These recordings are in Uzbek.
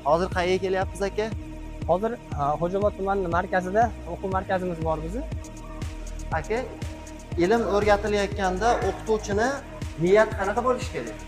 Hozir qayerga kelyapmiz aka? Hozir Xo'jaobod tumani markazida o'quv markazimiz bor bizni. Aka, ilm o'rgatilayotganda o'qituvchini niyati qanaqa bo'lishi kerak?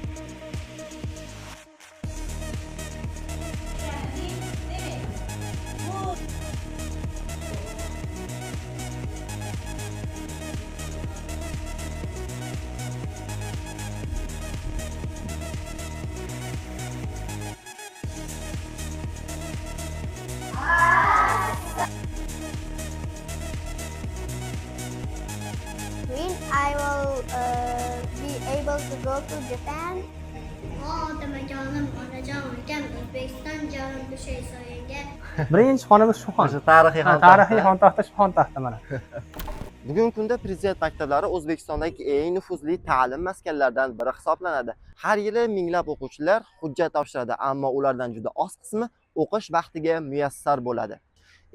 When I will be able to go to Japan. Odamajonim, onajon ukam, O'zbekiston jonim tushay soyangga. Birinchi xonamiz shu xon. O'sha tarixiy Ha, xon tarixiy taxti. xontaxta shu xontaxta mana. Bugungi kunda prezident maktablari O'zbekistondagi eng nufuzli ta'lim maskanlaridan biri hisoblanadi. Har yili minglab o'quvchilar hujjat topshiradi, ammo ulardan juda oz qismi o'qish baxtiga muyassar bo'ladi.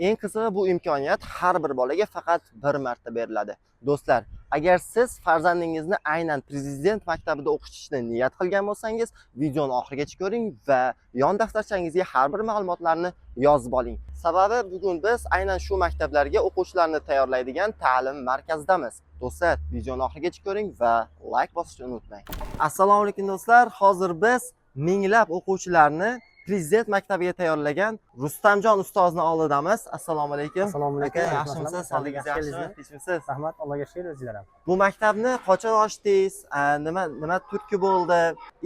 Eng qizig'i, bu imkoniyat har bir bolaga faqat bir marta beriladi. Do'stlar, agar siz farzandingizni aynan prezident maktabida o'qitishni niyat qilgan bo'lsangiz, videoni oxirigacha ko'ring va yon daftarchangizga har bir ma'lumotlarni yozib oling. Sababi bugun biz aynan shu maktablarga o'quvchilarni tayyorlaydigan ta'lim markazidamiz. Do'stlar, videoni oxirigacha ko'ring va like bosishni unutmang. Assalomu alaykum do'stlar. Hozir biz minglab o'quvchilarni prezident maktabiga tayyorlagan Rustamjon ustozni oldidamiz. Assalomu alaykum. Assalomu alaykum. Aka, yaxshimisiz? Sog'ligingiz yaxshimi? Tinchmisiz? Rahmat, Allohga shukr, o'zinglar ham. Bu maktabni qachon ochdingiz? Nima nima turtki bo'ldi?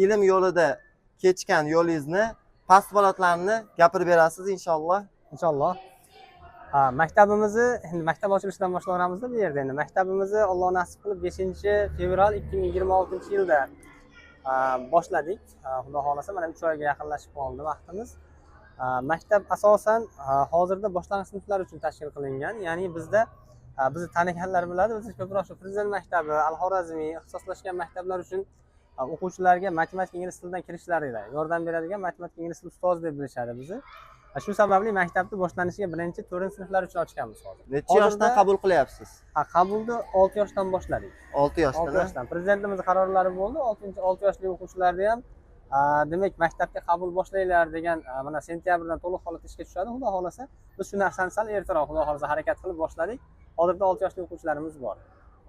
Ilm yo'lida kechgan yo'lingizni, past holatlarni gapirib berasiz inshaalloh. Inshaalloh. Ha, maktabimizni endi maktab ochilishidan boshlayveramizda bu yerda endi. Maktabimizni Alloh nasib qilib 5 fevral 2026-yilda boshladik. Xudo xohlasa mana 3 oyga yaqinlashib qoldi vaqtimiz. Maktab asosan hozirda boshlang'ich sinflar uchun tashkil qilingan. Ya'ni bizda bizni taniganlar biladi, biz ko'proq shu prezident maktabi, Al-Xorazmiy ixtisoslashgan maktablar uchun o'quvchilarga matematika, ingliz tilidan kirishlarida yordam beradigan matematika, ingliz tili ustozi deb bilishadi bizni. Shu sababli maktabni boshlanishiga birinchi to'rtinchi sinflar uchun ochganmiz hozir. Necha yoshdan qabul qilyapsiz? Ha, qabulni 6 yoshdan boshladik. 6 yoshdan. 6 yoshdan. Prezidentimiz qarorlari bo'ldi. 6 yoshli o'quvchilarni ham demak maktabga qabul boshlanglar degan, mana sentyabrdan to'liq holatda ishga tushadi, xudo xohlasa. Biz shu narsani sal ertaroq, xudo xohlasa, harakat qilib boshladik. Hozirda 6 yoshli o'quvchilarimiz bor.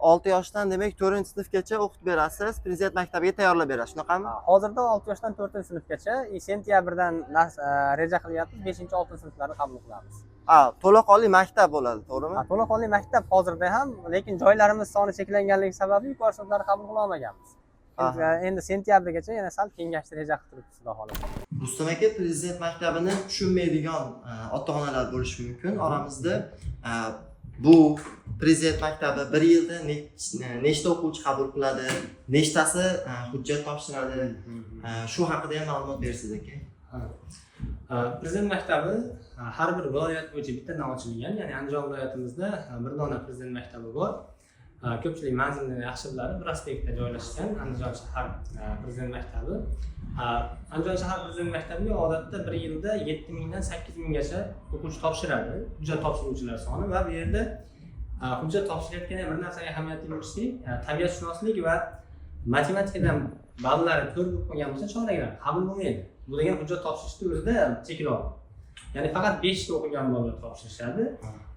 6 yoshdan demak 4-sinfgacha o'qitib berasiz, prezident maktabiga tayyorlab berasiz, shunaqami? Hozirda 6 yoshdan 4-sinfgacha, sentyabrdan reja qilyapmiz, 5-6 sinflarni qabul qilamiz. Ha, to'laqonli maktab bo'ladi, to'g'rimi? To'laqonli maktab hozirda ham, lekin joylarimiz soni cheklanganligi sababli yuqori sinflarni qabul qila olmaganmiz. Endi sentyabrgacha yana sal kengashni reja qilib turibmiz, xudo xohlasa. Rustam aka, prezident maktabini tushunmaydigan ota-onalar bo'lishi mumkin oramizda. Bu prezident maktabi bir yilda nechta o'quvchi qabul qiladi, nechtasi hujjat topshiradi? Shu haqida ham ma'lumot bersangiz aka. Prezident maktabi har bir viloyat bo'yicha bittadan ochilgan, ya'ni Andijon viloyatimizda bir dona prezident maktabi bor. Ko'pchilik manzilni yaxshi biladi, prospektda joylashgan Andijon shahar prezident maktabi. Andijon shahar prezident maktabiga odatda bir yilda 7000 dan 8000 gacha o'quvchi topshiradi, hujjat topshiruvchilar soni. Va bu yerda hujjat topshirayotganda bir narsaga ahamiyatli bo'lishki, tabiatshunoslik va matematikadan ballari 4 bo'lib qolgan bo'lsa, choraklar qabul bo'lmaydi. Bu degan hujjat topshirishni o'zida cheklov, ya'ni faqat 5 ta o'qigan bolalar topshirishadi.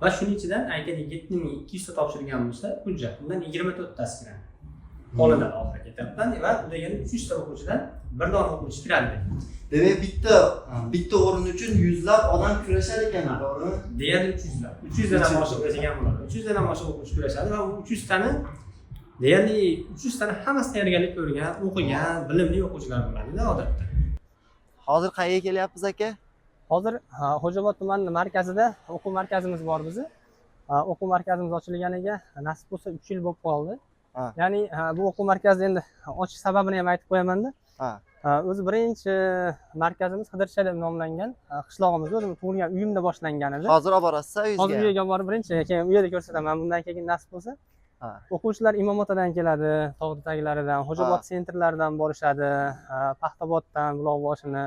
Va shuning ichidan aytaylik 7200 ta topshirgan bo'lsa hujjat, undan 24 tasi kiradi, olinadi oxirgi etapdan. Va bu degani 300 ta o'quvchidan bir dona o'quvchi kiradi. Demak, bitta bitta o'rin uchun yuzlab odam kurashar ekan, to'g'rimi? Deyarli 300 lab, 300 dan ham oshiq desak ham bo'ladi, 300 dan ham oshiq o'quvchi kurashadi. Va u 300 tani, deyarli 300 tani hammasi tayyorgarlik ko'rgan, o'qigan, bilimli o'quvchilar bo'ladida odatda. Hozir qayerga kelyapmiz aka? Hozir Xo'jaobod tumani markazida o'quv markazimiz bor bizni. O'quv markazimiz ochilganiga nasib bo'lsa 3 yil bo'lib qoldi. Ya'ni bu o'quv markazni endi ochish sababini ham aytib qo'yamanda. O'zi birinchi markazimiz Qidircha deb nomlangan qishlog'imizda, o'zim tug'ilgan uyimda boshlangan edi. Hozir olib borasiz Hozir uyingizga? uyga borib, birinchi keyin u yerda ko'rsataman bundan keyin nasib bo'lsa. O'quvchilar Imomotadan keladi, tog' taglaridan, Xo'jaobod центр laridan borishadi, Paxtaboddan, Buloqboshini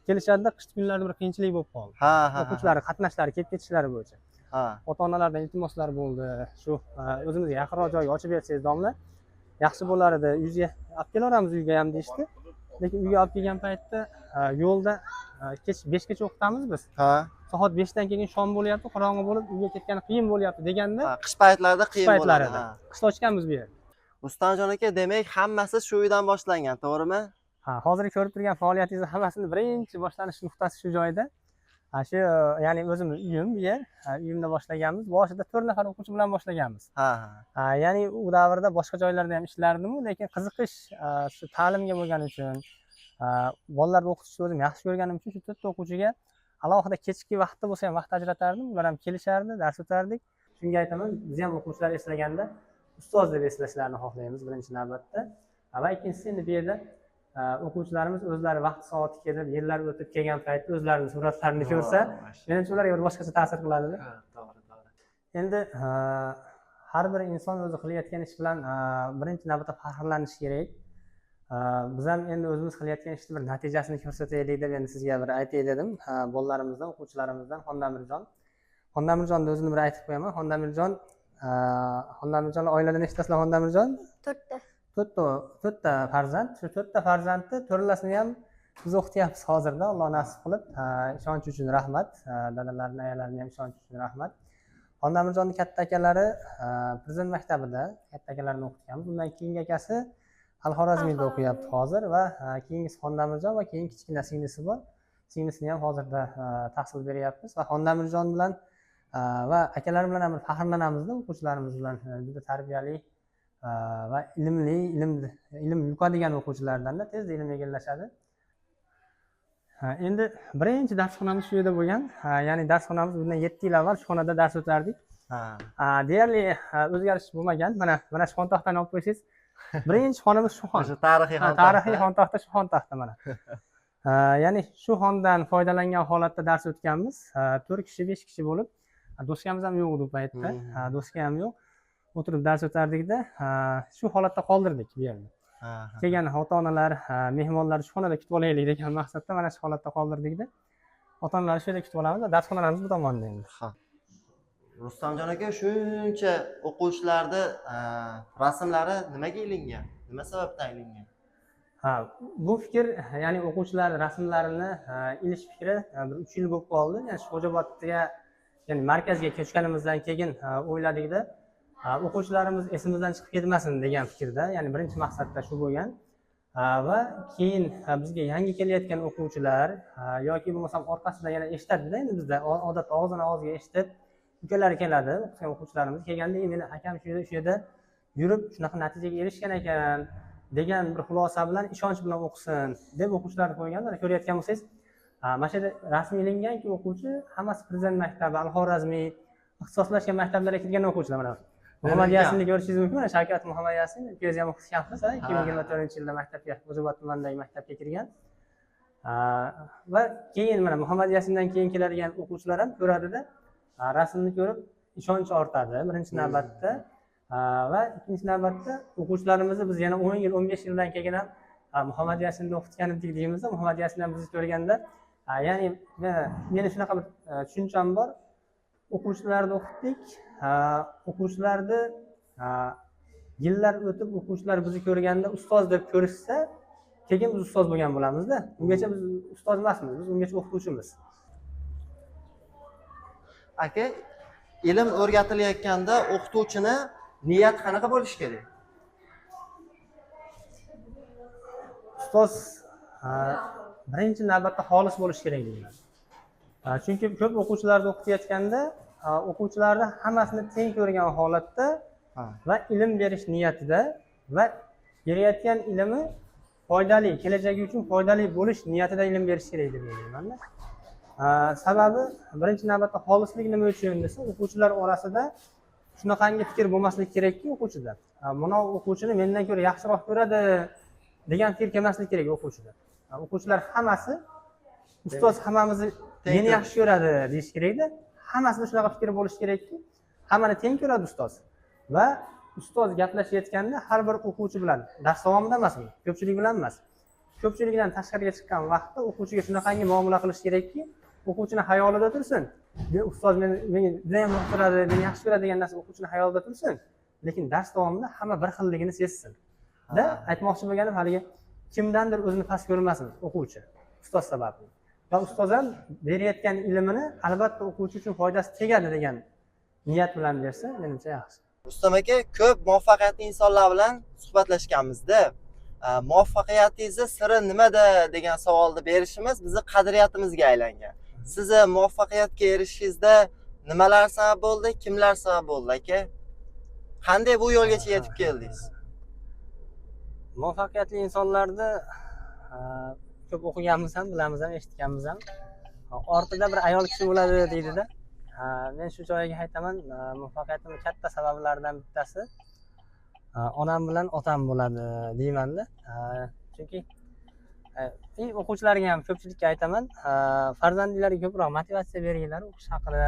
kelishadida. Qish kunlarida bir qiyinchilik bo'lib qoldi Ha, ha, ha. o'quvchilar qatnashlari, kelib ketishlari bo'yicha. Ota onalardan iltimoslar bo'ldi, shu o'zimizga yaqinroq joyga ochib bersangiz, domla, yaxshi bo'lar edi, uyga olib kelaveramiz uyga ham, deyishdi. Lekin uyga olib kelgan paytda yo'lda Kech 5gacha o'qitamiz biz. Soat 5dan keyin shom bo'lyapti, qorong'i bo'lib, uyga ketgani qiyin bo'lyapti deganda. Ha, qish paytlarida Qish qiyin bo'ladi. paytlarida. Qishda ochganmiz bu yerda. Rustamjon aka, demak, hammasi shu uydan boshlangan, to'g'rimi? Ha, hozir ko'rib turgan faoliyatingizni hammasini birinchi boshlanish nuqtasi shu joyda. Ha, shu, ya'ni o'zimni uyim bu yer. Ha, uyimda boshlaganmiz. Boshida 4 nafar o'quvchi bilan boshlaganmiz. Ha, ha. Ha, ya'ni u davrda boshqa joylarda ham ishlardimu, lekin qiziqish shu ta'limga bo'lgani uchun, bolalarni o'qitishni o'zim yaxshi ko'rganim uchun shu to'rtta o'quvchiga alohida kechki vaqtda bo'lsa ham vaqt ajratardim. Ular ham kelishardi, dars o'tardik. Shunga aytaman, biz ham o'quvchilar eslaganda ustoz deb eslashlarini xohlaymiz birinchi navbatda. Va ikkinchisi, endi bu yerda o'quvchilarimiz o'zlari vaqt soati kelib, yillar o'tib kelgan paytda o'zlarini suratlarini ko'rsa, menimcha, ularga bir boshqacha ta'sir qiladi. Ha, to'g'ri. Endi har bir inson o'zi qilayotgan ish bilan birinchi navbatda faxrlanishi kerak. Biz ham endi o'zimiz qilayotgan ishni bir natijasini ko'rsataylik deb endi sizga bir aytay dedim. Bolalarimizdan, o'quvchilarimizdan Xondamirjon. Xondamirjonni o'zini bir aytib qo'yaman. Xondamirjon, oilada nechtasizlar, Xondamirjon? To'rtta. To'rtta farzand. Shu to'rtta farzandni to'rtalasini ham biz o'qityapmiz hozirda, Alloh nasib qilib. Ishonchi uchun rahmat. Dadalarini, ayalarini ham ishonchi uchun rahmat. Xondamirjonni katta akalari Prezident maktabida, katta akalarini o'qitganmiz. Undan keyingi akasi Al Xorazmiyda o'qiyapti hozir va keyingisi Xondamirjon va keyin kichkina singlisi bor. Singlisini ham hozirda tahsil beryapmiz va Xondamirjon bilan va akalari bilan ham bir faxrlanamizda, o'quvchilarimiz bilan juda tarbiyali va ilmli, ilm yuqadigan o'quvchilardanda, tezda ilm egallashadi. Ha, endi birinchi darsxonamiz shu yerda bo'lgan. Ha, ya'ni darsxonamiz bundan 7 yil avval shu xonada dars o'tardik. Deyarli o'zgarish bo'lmagan. Mana shu xontaxtani olib qo'ysangiz, birinchi xonamiz shu xon. O'sha tarixiy Ha, xontaxta. Tarixiy xontaxta, shu xontaxta mana. Ha, ya'ni shu xondan foydalangan holatda dars o'tganmiz. 4 kishi, 5 kishi bo'lib, doskamiz ham yo'q edi u paytda. Ha, doska ham yo'q. O'tirib dars o'tardikda, shu holatda qoldirdik bu yerni. Ha, ha. Kelgan ota onalar, mehmonlar shu xonada kutib olaylik degan maqsadda mana shu holatda qoldirdikda, ota onalarni shu yerda kutib olamiz va darsxonalarimiz bu tomonda endi. Ha. Rustamjon aka, shuncha o'quvchilarni rasmlari nimaga ilingan? Nima sababdan ilingan? Ha, bu fikr, ya'ni o'quvchilar rasmlarini ilish fikri bir 3 yil bo'lib qoldi. Ya'ni shu Xo'jaobodga, ya'ni markazga ko'chganimizdan keyin o'yladikda, o'quvchilarimiz esimizdan chiqib ketmasin degan fikrda, ya'ni birinchi maqsadda shu bo'lgan. Va keyin bizga yangi kelayotgan o'quvchilar yoki bo'lmasam orqasidan yana eshitadida, endi bizda odatda og'izdan og'izga eshitib ukalari keladi, o'qitgan o'quvchilarimiz kelganda, "Ey, meni akam shu yerda, shu yerda yurib shunaqa natijaga erishgan ekan" degan bir xulosa bilan, ishonch bilan o'qisin deb o'quvchilarni qo'ygan. Mana ko'rayotgan bo'lsangiz, mana shu yerda rasm ilinganki, o'quvchi hammasi Prezident maktabi, Al Xorazmiy, ixtisoslashgan maktablarga kirgan o'quvchilar. Mana Muhammad Yasinni ko'rishingiz mumkin. Mana Shavkat Muhammad Yasin, ukangizga ham o'qitganmiz, 2024-yilda maktabga, Xo'jaobod tumanidagi maktabga kirgan. Va keyin mana Muhammad Yasindan keyin keladigan o'quvchilar ham ko'radida, rasmni ko'rib ishonch ortadi birinchi navbatda. Va ikkinchi navbatda o'quvchilarimizni biz yana 10 yil, 15 yildan keyin ham Muhammad Yasinni o'qitgan edik deymizda, Muhammad Yasin ham bizni ko'rganda, ya'ni meni shunaqa bir tushuncham bor: o'quvchilarni o'qitdik, o'quvchilarni yillar o'tib o'quvchilar bizni ko'rganda ustoz deb ko'rishsa, keyin biz ustoz bo'lgan bo'lamizda. Ungacha biz ustoz emasmiz, biz ungacha o'qituvchimiz. Aka, ilm o'rgatilayotganda o'qituvchini niyati qanaqa bo'lishi kerak? Ustoz birinchi navbatda xolis bo'lishi kerak deyman. Chunki ko'p o'quvchilarni o'qitayotganda o'quvchilarni hammasini teng ko'rgan holatda va ilm berish niyatida va berayotgan ilmi foydali, kelajagi uchun foydali bo'lish niyatida ilm berish kerak deb o'ylaymanda. Sababi birinchi navbatda xolislik nima uchun desa, o'quvchilar orasida shunaqangi fikr bo'lmasligi kerakki, o'quvchida "Mana o'quvchini mendan ko'ra yaxshiroq ko'radi" degan fikr kelmasligi kerak o'quvchida. O'quvchilar hammasi "Ustoz hammamizni Teng meni ko'radi. yaxshi ko'radi" deyish kerakda. Hammasida shunaqa fikr bo'lishi kerakki, hammani teng ko'radi ustoz va ustoz gaplashayotganda har bir o'quvchi bilan, dars davomida emas, ko'pchilik bilan emas, ko'pchilikdan tashqariga chiqqan vaqtda o'quvchiga shunaqangi muomala qilish kerakki, o'quvchini xayolida tursin: "Men ustoz meni judayam yoqtiradi, meni yaxshi ko'radi" degan narsa o'quvchini xayolida tursin, lekin dars davomida hamma bir xilligini sezsin da. Aytmoqchi bo'lganim, haligi kimdandir o'zini past ko'rmasin o'quvchi ustoz sababli. Va ustoz ham berayotgan ilmini albatta o'quvchi uchun foydasi tegadi degan niyat bilan bersa, menimcha, yaxshi. Rustam aka, ko'p muvaffaqiyatli insonlar bilan suhbatlashganmizda, muvaffaqiyatingizni siri nimada degan savolni berishimiz bizni qadriyatimizga aylangan. Sizni muvaffaqiyatga erishishingizda nimalar sabab bo'ldi, kimlar sabab bo'ldi, aka? Qanday bu yo'lgacha yetib keldingiz? Muvaffaqiyatli insonlarni ko'p o'qiganmiz ham, bilamiz ham, eshitganmiz ham. Ortida bir ayol kishi bo'ladi deydida. Men shu joyiga aytaman, muvaffaqiyatimni katta sabablaridan bittasi onam bilan otam bo'ladi deymanda. Chunki и o'quvchilarga ham, ko'pchilikka aytaman, farzandinglarga ko'proq motivatsiya beringlar o'qish haqida,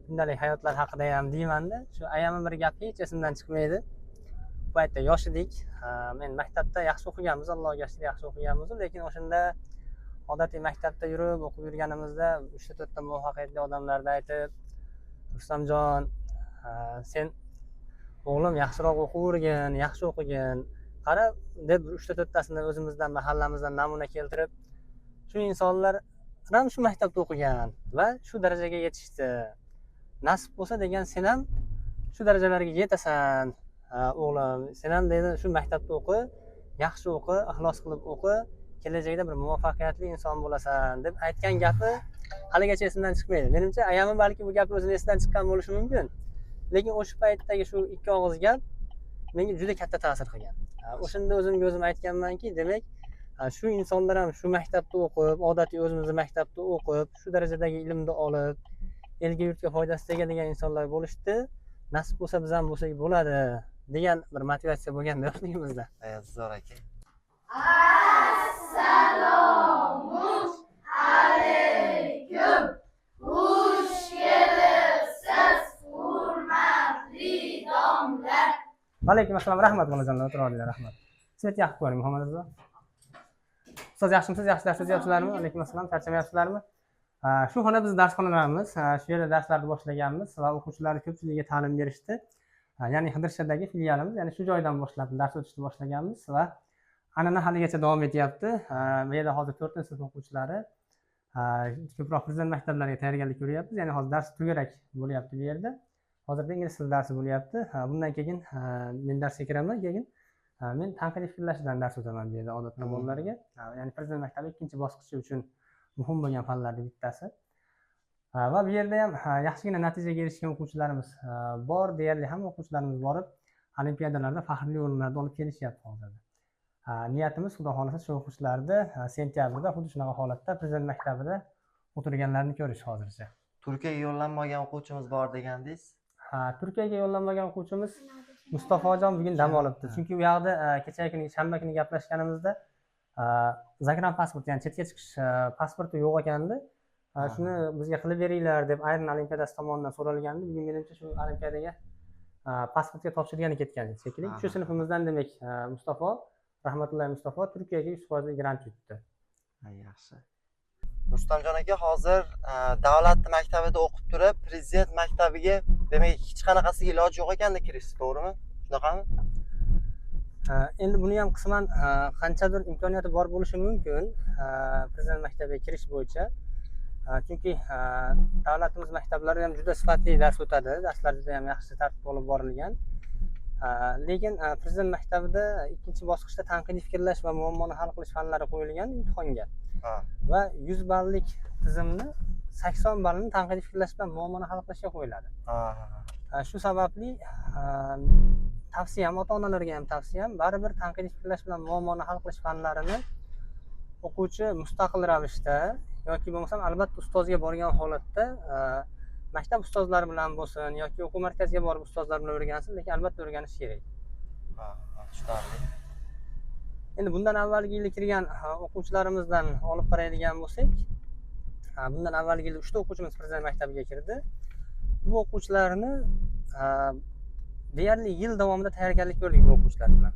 kundalik hayotlar haqida ham deymanda. Shu ayamni bir gapi hech esimdan chiqmaydi. Bu paytda yosh edik. Men maktabda yaxshi o'qiganmiz, Allohga shukur, yaxshi o'qiganmiz, lekin o'shanda odatiy maktabda yurib o'qib yurganimizda uchta to'rtta muvaffaqiyatli odamlarni aytib, "Rustamjon, sen o'g'lim yaxshiroq o'qivergin, yaxshi o'qigin, qara", deb bir uchta to'rttasini o'zimizdan, mahallamizdan namuna keltirib, "Shu insonlar ham shu maktabda o'qigan va shu darajaga yetishdi, nasib bo'lsa degan, sen ham shu darajalarga yetasan, o'g'lim, sen ham", dedi, "shu maktabda o'qi, yaxshi o'qi, ixlos qilib o'qi, kelajakda bir muvaffaqiyatli inson bo'lasan", deb aytgan gapi haligacha esimdan chiqmaydi. Menimcha, ayamni balki bu gapi o'zini esidan chiqqan bo'lishi mumkin, lekin o'sha paytdagi shu ikki og'iz gap menga juda katta ta'sir qilgan. O'shanda o'zimga o'zim aytganmanki, demak, shu insonlar ham shu maktabda o'qib, odatiy o'zimizni maktabda o'qib, shu darajadagi ilmni olib, elga yurtga foydasi tegadigan insonlar bo'lishdi, nasib bo'lsa, biz ham bo'lsak bo'ladi degan bir motivatsiya bo'lganda yoshligimizda. Zo'r, aka. Assalomu alaykum. Xush kelibsiz, hurmatli domla. Alaykum assalom, rahmat, bolajonlar, o'tira olinglar, rahmat. Свет yoqib ko'ring, Muhammad Rizo. Ustoz, yaxshimisiz? Yaxshi dars o'tyapsizlarmi? Alaykum assalom, charchamayapsizlarmi? Shu xona bizni darsxonalarimiz. Shu yerda darslarni boshlaganmiz va o'quvchilarni ko'pchiligiga ta'lim berishdi. Ya'ni Xidirshadagi filialimiz, ya'ni shu joydan boshlab dars o'tishni boshlaganmiz va an'ana haligacha davom etyapti. Bu yerda hozir to'rtinchi sinf o'quvchilari, ko'proq prezident maktablariga tayyorgarlik ko'ryapmiz, ya'ni hozir dars to'garak bo'lyapti bu yerda. Hozirda ingliz tili darsi bo'lyapti. Bundan keyin men darsga kiraman, keyin men tanqidiy fikrlashdan dars o'taman bu yerda odatda bolalarga. Ya'ni prezident maktabi ikkinchi bosqichi uchun muhim bo'lgan fanlarning bittasi. Va bu yerda ham yaxshigina natijaga erishgan o'quvchilarimiz bor. Deyarli hamma o'quvchilarimiz borib olimpiadalarda faxrli o'rinlarni olib kelishyapti hozirda. Niyatimiz, xudo xohlasa, shu o'quvchilarni sentyabrda xuddi shunaqa holatda prezident maktabida o'tirganlarini ko'rish hozircha. Turkiyaga yo'llanma olgan o'quvchimiz bor degandingiz. Ha, Turkiyaga yo'llanmagan o'quvchimiz Mustafojon bugun dam olibdi, chunki u yoqda kechagi kuni, shanba kuni gaplashganimizda загранпаспорт, ya'ni chetga chiqish pasporti yo'q ekandi. Shuni bizga qilib beringlar deb Ayrin olimpiadasi tomonidan so'ralgandi. Bugun, menimcha, shu olimpiadaga pasportga topshirgani ketgan shekilli shu sinfimizdan. Demak, Mustafo Rahmatullayev Mustafo Turkiyaga 100 foizli grant yutdi. Ha, yaxshi. Rustamjon aka, hozir davlat maktabida o'qib turib prezident maktabiga, demak, hech qanaqasiga iloji yo'q ekanda kirish, to'g'rimi, shunaqami? Endi buni ham qisman qanchadir imkoniyati bor bo'lishi mumkin prezident maktabiga kirish bo'yicha. Chunki davlatimiz maktablari ham juda sifatli dars o'tadi, darslar juda ham yaxshi tartibga olib borilgan. Lekin prezident maktabida ikkinchi bosqichda tanqidiy fikrlash va muammoni hal qilish fanlari qo'yilgan imtihonga va 100 ballik tizimni 80 ballini tanqidiy fikrlash bilan muammoni hal qilishga qo'yiladi. Shu sababli tavsiyam, ota onalarga ham tavsiyam, baribir tanqidiy fikrlash bilan muammoni hal qilish fanlarini o'quvchi mustaqil ravishda yoki bo'lmasam albatta ustozga borgan holatda, maktab ustozlari bilan bo'lsin yoki o'quv markaziga borib ustozlar bilan o'rgansin, lekin albatta o'rganishi kerak. Ha, tushunarli. Endi bundan avvalgi yili kirgan o'quvchilarimizdan olib qaraydigan bo'lsak, bundan avvalgi yili uchta o'quvchimiz prezident maktabiga kirdi. Bu o'quvchilarni deyarli yil davomida tayyorgarlik ko'rdik bu o'quvchilar bilan,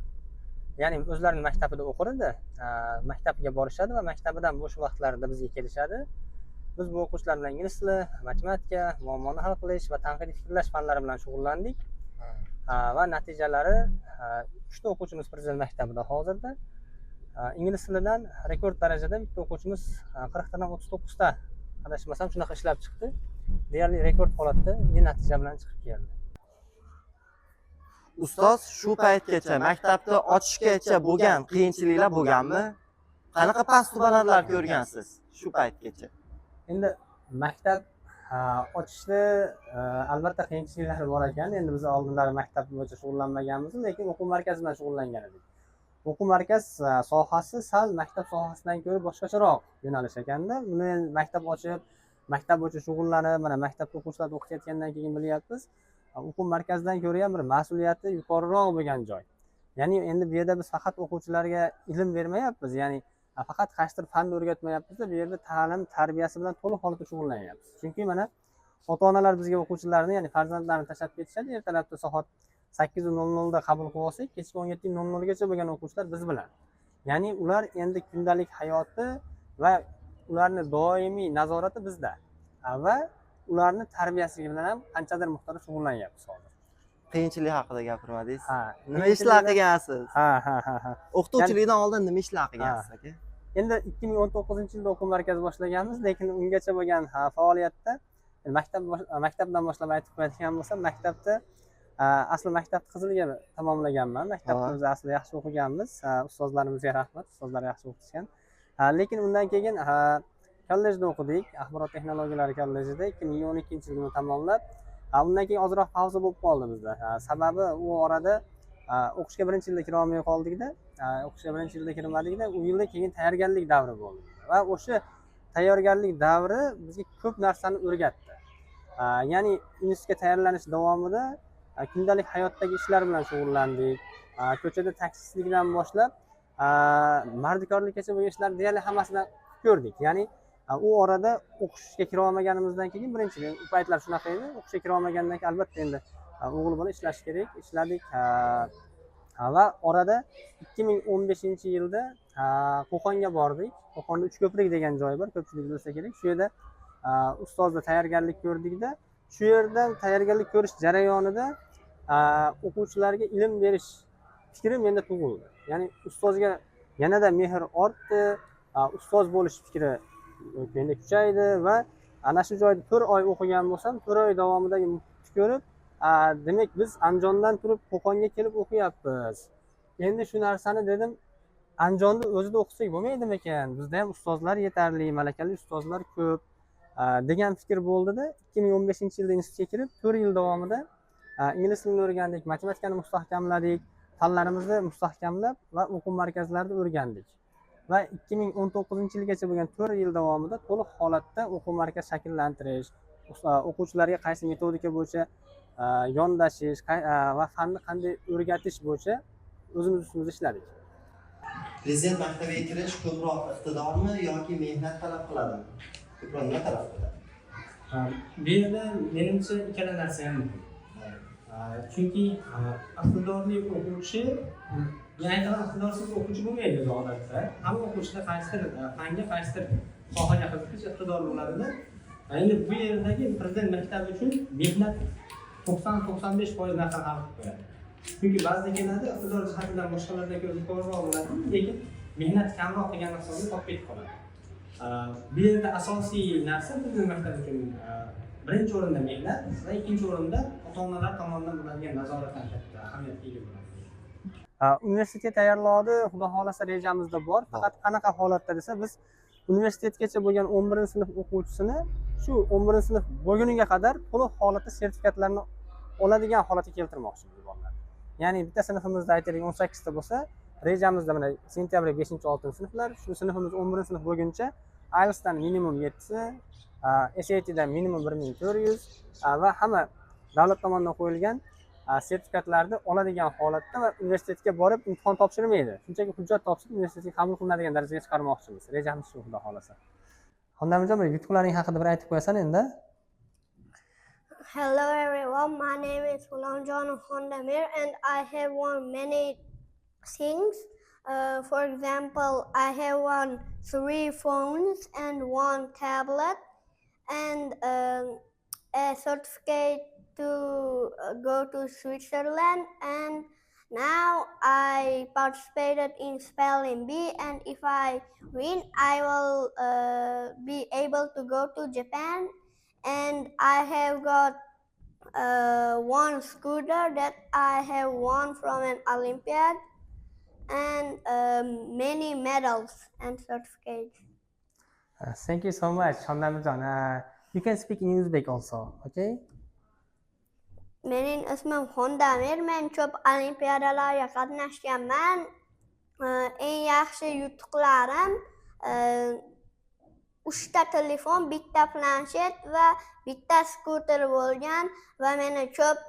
ya'ni o'zlarini maktabida o'qir edi, maktabga borishadi va maktabidan bo'sh vaqtlarida bizga kelishadi. Biz bu o'quvchilar bilan ingliz tili, matematika, muammoni hal qilish va tanqidiy fikrlash fanlari bilan shug'ullandik. Va natijalari, uchta o'quvchimiz prezident maktabida hozirda. Ingliz tilidan rekord darajada bitta o'quvchimiz 40tadan 39ta, adashmasam, shunaqa ishlab chiqdi. Deyarli rekord holatda natija bilan chiqib keldi. Ustoz, shu paytgacha, maktabni ochishgacha bo'lgan qiyinchiliklar bo'lganmi? Qanaqa pastu balandlar ko'rgansiz shu paytgacha? Endi maktab ochishda albatta qiyinchiliklar bor ekan. Endi biz oldinlari maktab bo'yicha shug'ullanmaganmiz, lekin o'quv markazi bilan shug'ullangan edik. O'quv markaz sohasi sal maktab sohasidan ko'ra boshqacharoq yo'nalish ekanda. Buni endi maktab ochib, maktab bo'yicha shug'ullanib, mana maktabda o'quvchilarni o'qitayotgandan keyin bilyapmiz, o'quv markazidan ko'ra ham bir mas'uliyati yuqoriroq bo'lgan joy. Ya'ni endi bu yerda biz faqat o'quvchilarga ilm bermayapmiz, ya'ni faqat qaysidir fanni o'rgatmayapmizda, bu yerda ta'lim tarbiyasi bilan to'liq holatda shug'ullanyapmiz. Chunki mana ota onalar bizga o'quvchilarni, ya'ni farzandlarini tashlab ketishadi. Ertalabda soat 8:00da qabul qilib olsak, kechki 17:00gacha bo'lgan o'quvchilar biz bilan. Ya'ni ular endi kundalik hayoti va ularni doimiy nazorati bizda va ularni tarbiyasi bilan ham qanchadir miqdorda shug'ullanyapmiz hozir. Qiyinchilik haqida gapirmadingiz. Ha. Nima ishlar qilgansiz? Ha. O'qituvchilikdan oldin nima ishlar qilgansiz, aka? Endi 2019-yilda o'quv markazi boshlaganmiz, lekin ungacha bo'lgan faoliyatda maktabdan boshlab aytib qo'yadigan bo'lsam, maktabda asli maktabni qizilga tamomlaganman. Maktabda biz asli yaxshi o'qiganmiz. Ustozlarimizga rahmat, ustozlar yaxshi o'qitishgan. Lekin undan keyin kollejda o'qidik, axborot texnologiyalari kollejida 2012-yilni tamomlab, undan keyin ozroq pauza bo'lib qoldi bizda. Sababi u orada o'qishga birinchi yilda kira olmay qoldikda, o'qishga birinchi yilda kirmadikda, u yilda keyin tayyorgarlik davri bo'ldi va o'sha tayyorgarlik davri bizga ko'p narsani o'rgatdi. Ya'ni institutga tayyorlanish davomida kundalik hayotdagi ishlar bilan shug'ullandik. Ko'chada taksistlikdan boshlab mardikorlikgacha bo'lgan ishlarni deyarli hammasidan ko'rdik. Ya'ni u orada o'qishga kira olmaganimizdan keyin birinchi u paytlar shunaqa edi, o'qishga kira olmagandan keyin albatta endi o'g'il bola ishlashi kerak, ishladik. Va orada 2015-yilda Qo'qonga bordik. Qo'qonda Uchko'prik degan joy bor, ko'pchilik bilsa kerak. Shu yerda ustozda tayyorgarlik ko'rdikda, shu yerda tayyorgarlik ko'rish jarayonida o'quvchilarga ilm berish fikri menda tug'ildi. Ya'ni ustozga yanada mehr ortdi, ustoz bo'lish fikri menda kuchaydi va ana shu joyda 4 oy o'qigan bo'lsam, 4 oy davomidagi muhitni ko'rib, demak, biz Andijondan turib Qo'qonga kelib o'qiyapmiz, endi shu narsani, dedim, Andijonda o'zida o'qisak bo'lmaydimikan, bizda ham ustozlar yetarli, malakali ustozlar ko'p degan fikr bo'ldida, 2015-yilda institutga kirib, 4 yil davomida ingliz tilini o'rgandik, matematikani mustahkamladik, fanlarimizni mustahkamlab va o'quv markazlarida o'rgandik va 2019-yilgacha bo'lgan 4 yil davomida to'liq holatda o'quv markaz shakllantirish, o'quvchilarga qaysi metodika bo'yicha yondashish va fanni qanday o'rgatish bo'yicha o'zimiz ustimizda ishladik. Prezident maktabiga kirish ko'proq iqtidormi yoki mehnat talab qiladimi? Ko'proq nima talab qiladi? Bu yerda menimcha ikkala narsa ham muhim. Chunki iqtidorli o'quvchi, men aytaman, iqtidorsiz o'quvchi bo'lmaydi o'zi odatda. Hamma o'quvchida qaysidir fanga, qaysidir sohaga qiziqish, iqtidor bo'ladida. Endi bu yerdagi prezident maktabi uchun mehnat 90-95% narsani hal qilib qo'yadi. Chunki ba'zida keladi, iqtidor jihatidan boshqalardan ko'ra yuqoriroq bo'ladi, lekin mehnat kamroq qilgan hisobida qolib ketib qoladi. Bu yerda asosiy narsa prezident maktabi uchun birinchi o'rinda mehnat va ikkinchi o'rinda ota onalar tomonidan bo'ladigan nazorat ham katta ahamiyatga ega bo'ladi. Universitet tayyorlovni xudo xohlasa rejamizda bor. Faqat qanaqa holatda desa, biz universitetgacha bo'lgan 11-sinf o'quvchisini shu 11-sinf bo'lguniga qadar to'liq holatda sertifikatlarni oladigan holatga keltirmoqchimiz bolalarni. Ya'ni bitta sinfimizda, aytaylik, 18 ta bo'lsa, rejamizda mana sentyabr beshinchi, oltinchi sinflar, shu sinfimiz 11-sinf bo'lguncha IELTSdan minimum yettisi, SATdan minimum 1400 va hamma davlat tomonidan qo'yilgan sertifikatlarni oladigan holatda va universitetga borib imtihon topshirmaydi, shunchaki hujjat topshirib universitetga qabul qilinadigan darajaga chiqarmoqchimiz. Rejamiz shu, xudo xohlasa. Xondamjon, bir yutuqlaring haqida bir aytib qo'yasan endi. Hello everyone, my name is Ghulamjon Khondamir and I have won many things. For example, I have won three phones and one tablet and a certificate to go to Switzerland and Now I participated in spelling bee, and if I win, I will be able to go to Japan. And I have got one scooter that I have won from an Olympiad, and many medals and certificates. Thank you so much, Shondamirjon. You can speak in Uzbek also, okay? Mening ismim Xondamir. Men ko'p olimpiadalarga qatnashganman. Eng yaxshi yutuqlarim uchta telefon, bitta planshet va bitta skuter bo'lgan va meni ko'p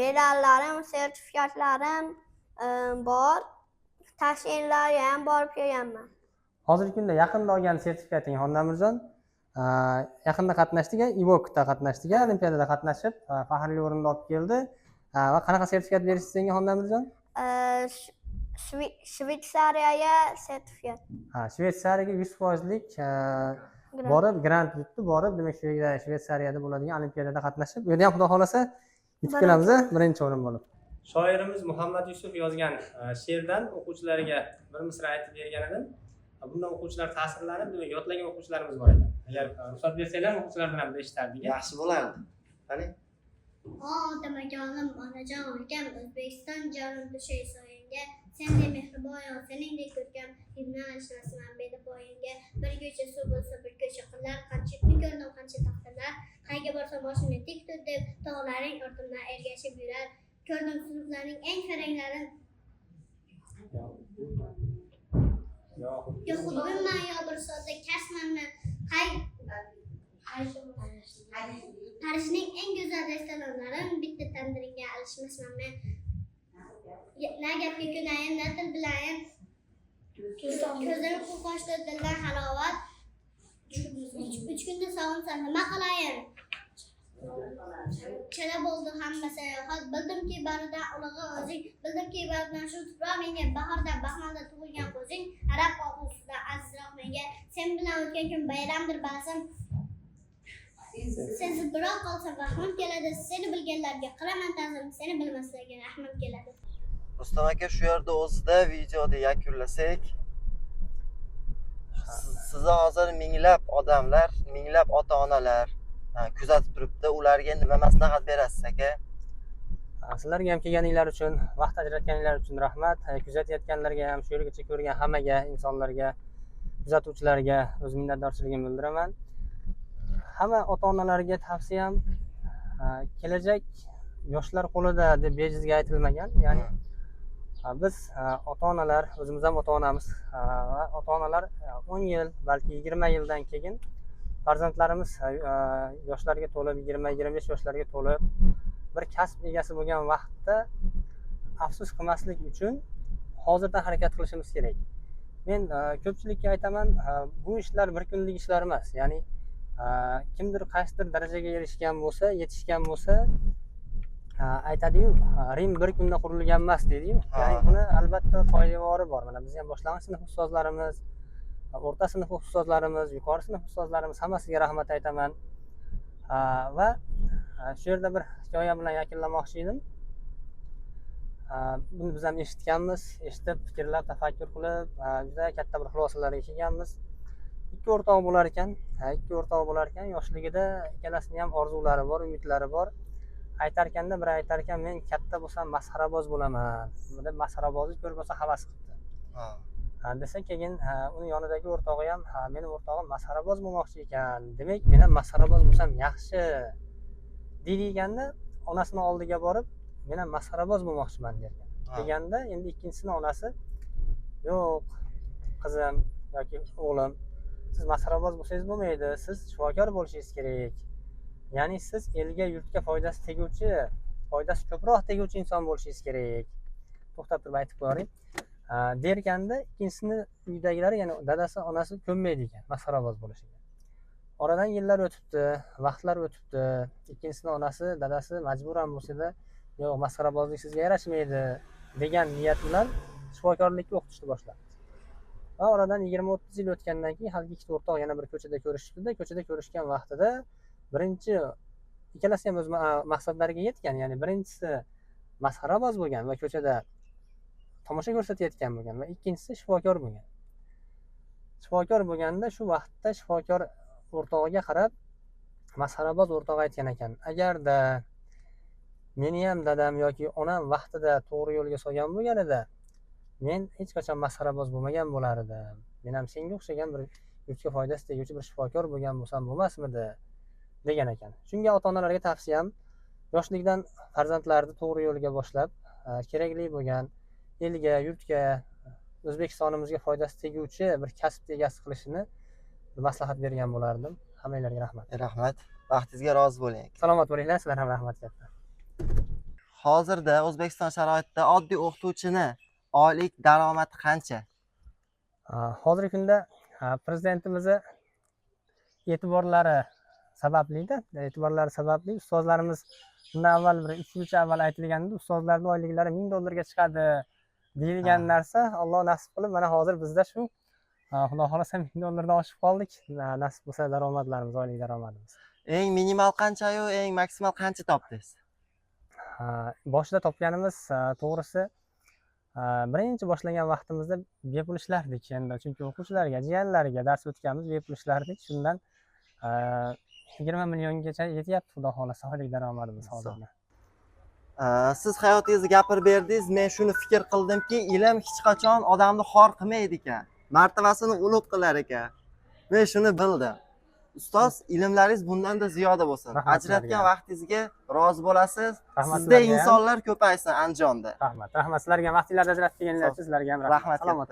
medallarim, sertifikatlarim bor. Toshkentlarga ham borib kelganman. Hozirgi kunda yaqinda olgan sertifikating, Xondamirjon, yaqinda qatnashdik, ИВОКda qatnashdik, olimpiadada qatnashib, faxrli o'rinni olib keldi. Va qanaqa sertifikat berishdi senga, Xondamirjon? Shvetsariyaga sertifikat. Ha, Shvetsariyaga 100 foizlik Grant. Borib grant yutdi, borib, demak, shu yerda, Shvetsariyada bo'ladigan olimpiadada qatnashib, u yerda ham, xudo xohlasa, yutib kelamiz, birinchi o'rin bo'lib. Shoirimiz Muhammad Yusuf yozgan she'rdan o'quvchilarga bir misra aytib bergan edim. Bundan o'quvchilar ta'sirlanib, demak, yodlagan o'quvchilarimiz bor ekan. Agar ruxsat bersanglar, o'quvchilar bilan bir eshitardik. Yaxshi bo'lardi. Qani? Odamajonim, onajon ulkam, O'zbekiston jonim, tushay soyangga. Sendek mehribon yo'q, seningdek ko'rkam, Himdan ashnasiman bedapoyingga. Bir ko'cha suv bo'lsa, bir ko'cha qirlar, qancha yurtni ko'rdim, qancha taqdirlar. Qayga borsam boshimni tik tut deb, tog'laring ortimdan ergashib yurar. Ko'rdim sinflarning eng faranglarin, yo xudbinman, yo bir sodda kasmanman. Qay Parijning eng go'zal restoranlarin bitta tandiringga alishmasman men. Na gapga ko'nayin, na til bilayin. Ko'zim qo'shdi dildan halovat. Uch kunda sog'insam nima qilayin? Chala bo'ldi hamma sayohat. Bildimki, baridan ulug'i o'zing. Bildimki, baridan shu tuproq menga, bahorda, baxmalda tug'ilgan qo'zing, arab og'usidan azizroq menga. Sen bilan o'tgan kun bayramdir ba'zan. Sensiz biroq qolsa vahmim keladi. Seni bilganlarga qilaman ta'zim, seni bilmaslarga rahmim keladi. Rustam aka, shu yerda o'zida videoni yakunlasak. Sizni hozir minglab odamlar, minglab ota-onalar kuzatib turibdi. Ularga nima maslahat berasiz, aka? Sizlarga ham kelganinglar uchun, vaqt ajratganinglar uchun rahmat. Kuzatayotganlarga ham, shu yergacha ko'rgan hammaga, insonlarga, kuzatuvchilarga o'z minnatdorchiligimni bildiraman. Hamma ota-onalarga tavsiyam, kelajak yoshlar qo'lida deb bejizga aytilmagan. Ya'ni biz ota-onalar, o'zimiz ham ota-onamiz va ota-onalar 10 yil, balki 20 yildan keyin farzandlarimiz yoshlarga to'lib, 20-25 yoshlarga to'lib, bir kasb egasi bo'lgan vaqtda afsus qilmaslik uchun hozirdan harakat qilishimiz kerak. Men ko'pchilikka aytaman, bu ishlar bir kunlik ishlar emas. Ya'ni kimdir qaysidir darajaga erishgan bo'lsa, yetishgan bo'lsa, aytadiyu, Rim bir kunda qurilgan emas deydiyu. Ya'ni buni albatta poydevori bor. Mana biz ham boshlang'ich sinf ustozlarimiz, o'rta sinf ustozlarimiz, yuqori sinf ustozlarimiz, hammasiga rahmat aytaman. Va shu yerda bir hikoya bilan yakunlamoqchi edim. Buni biz ham eshitganmiz, eshitib, fikrlab, tafakkur qilib, juda katta bir xulosalarga kelganmiz. Ikki o'rtoq bo'lar ekan, ikki o'rtoq bo'lar ekan, yoshligida ikkalasini ham orzulari bor, umidlari bor. Aytar ekanda, biri aytar ekan, men katta bo'lsam masxaraboz bo'laman deb, masxarabozlik ko'rib bo'lsa havas qilibdi. Ha, desa, keyin uni yonidagi o'rtog'i ham, ha, meni o'rtog'im masxaraboz bo'lmoqchi ekan, demak, men ham masxaraboz bo'lsam yaxshi deydi ekanda, onasini oldiga borib, men ham masxaraboz bo'lmoqchiman derkan. Deganda, endi ikkinchisini onasi, yo'q, qizim yoki o'g'lim, siz masxaraboz bo'lsangiz bo'lmaydi, siz shifokor bo'lishingiz kerak, ya'ni siz elga, yurtga foydasi teguvchi, foydasi ko'proq teguvchi inson bo'lishingiz kerak. To'xtab turib aytib qo'yavering derkanda, ikkinchisini uydagilari, ya'ni dadasi, onasi ko'nmaydi ekan masxaraboz bo'lishiga. Oradan yillar o'tibdi, vaqtlar o'tibdi. Ikkinchisini onasi, dadasi majburan bo'lsada, yo'q, masxarabozlik sizga yarashmaydi degan niyat bilan shifokorlikka o'qitishni boshlabdi. Va oradan 20-30 yil o'tgandan keyin haligi ikkita o'rtoq yana bir ko'chada ko'rishibdida, ko'chada ko'rishgan vaqtida birinchi ikkalasi ham o'z maqsadlariga yetgan, ya'ni birinchisi masxaraboz bo'lgan va ko'chada Tomosha ko'rsatayotgan bo'lgan va ikkinchisi shifokor bo'lgan. Shifokor bo'lganda, shu vaqtda shifokor o'rtog'iga qarab masxaraboz o'rtog'i aytgan ekan: "Agarda meni ham dadam yoki onam vaqtida to'g'ri yo'lga solgan bo'lganida, men hech qachon masxaraboz bo'lmagan bo'lar edim. Men ham senga o'xshagan bir yurtga foydasi teguvchi bir shifokor bo'lgan bo'lsam bo'lmasmidi", degan ekan. Shunga ota onalarga tavsiyam, yoshlikdan farzandlarini to'g'ri yo'lga boshlab, kerakli bo'lgan, elga, yurtga, O'zbekistonimizga foydasi teguvchi bir kasb egasi qilishini maslahat bergan bo'lardim. Hammanglarga rahmat. Rahmat, vaqtingizga rozi bo'ling, aka. Salomat bo'linglar, sizlar ham, rahmat katta. Hozirda O'zbekiston sharoitida oddiy o'qituvchini oylik daromadi qancha? Hozirgi kunda prezidentimizni e'tiborlari sababli ustozlarimiz, bundan avval, bir 3 yilcha avval aytilganda, ustozlarni oyliklari 1000 dollarga chiqadi deyilgan narsa, Alloh nasib qilib, mana hozir bizda shu, xudo xohlasa, 1000 dollardan oshib qoldik, nasib bo'lsa, daromadlarimiz, oylik daromadimiz. Eng minimal qanchayu eng maksimal qancha topdingiz? Boshida topganimiz, to'g'risi, birinchi boshlagan vaqtimizda bepul ishlardik endi, chunki o'quvchilarga, jiyanlarga dars o'tganmiz, bepul ishlardik. Shundan 20 milliongacha yetyapti, xudo xohlasa, oylik daromadimiz hozirda. Siz hayotingizni gapirib berdingiz. Men shuni fikr qildimki, ilm hech qachon odamni xor qilmaydi ekan, martabasini ulug' qilar ekan. Men shuni bildim, ustoz. Ilmlaringiz bundanda ziyoda bo'lsin. Rahmat Ajratgan sizlarga. vaqtingizga rozi bo'lasiz. Rahmat Sizda sizlarga ham. insonlar ko'paysin Andijonda. Rahmat, rahmat sizlarga ham, vaqtinglarni ajratib kelganinglar uchun sizlarga ham rahmat. Rahmat Salomat. katta.